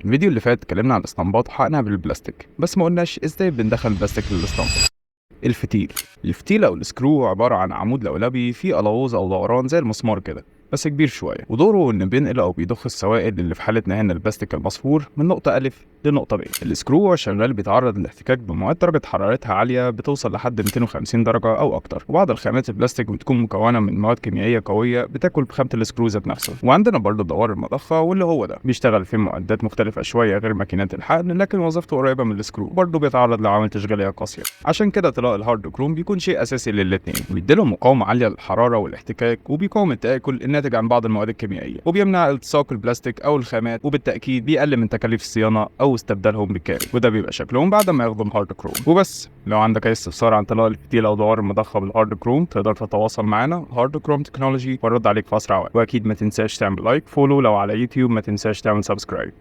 الفيديو اللي فات اتكلمنا عن الاسطمبات وحقنها بالبلاستيك، بس ما قلناش ازاي بندخل البلاستيك للاسطمبة. الفتيل. الفتيل او ال screw عبارة عن عمود لولبي فيه قلاووظ او دوران زي المسمار كده بس كبير شوية، ودوره ان بينقل او بيضخ السوائل اللي في حالتنا هنا البلاستيك المصفور من نقطة الف لنقطة ب. ال screw وهو شغال بيتعرض للاحتكاك بمواد درجه حرارتها عالية بتوصل لحد 250 درجه او اكتر، وبعض الخامات البلاستيك بتكون مكونة من مواد كيميائية قوية بتاكل بخامه ال screw ذات نفسه. وعندنا برضه دوار المضخه، واللي هو ده بيشتغل في معدات مختلفة شوية غير ماكينات الحقن، لكن وظيفته قريبه من ال screw، برضه بيتعرض لعوامل تشغيلية قاسية. عشان كده طلاء ال hard chrome بيكون شيء اساسي للاثنين، وبيديلهم مقاومة عالية للحرارة والاحتكاك، وبيقاوم التاكل الناتج عن بعض المواد الكيميائية، وبيمنع التصاق البلاستيك او الخامات، وبالتاكيد بيقلل من تكاليف الصيانة او استبدالهم بالكامل. وده بيبقى شكلهم بعد ما ياخدوا ال hard chrome. وبس، لو عندك اي استفسار عن طلاء الفتيل او دوار المضخه بال hard chrome تقدر تتواصل معانا Hard Chrome Technology ونرد عليك في اسرع وقت. واكيد ما تنساش تعمل like، follow لو على يوتيوب، ما تنساش تعمل subscribe.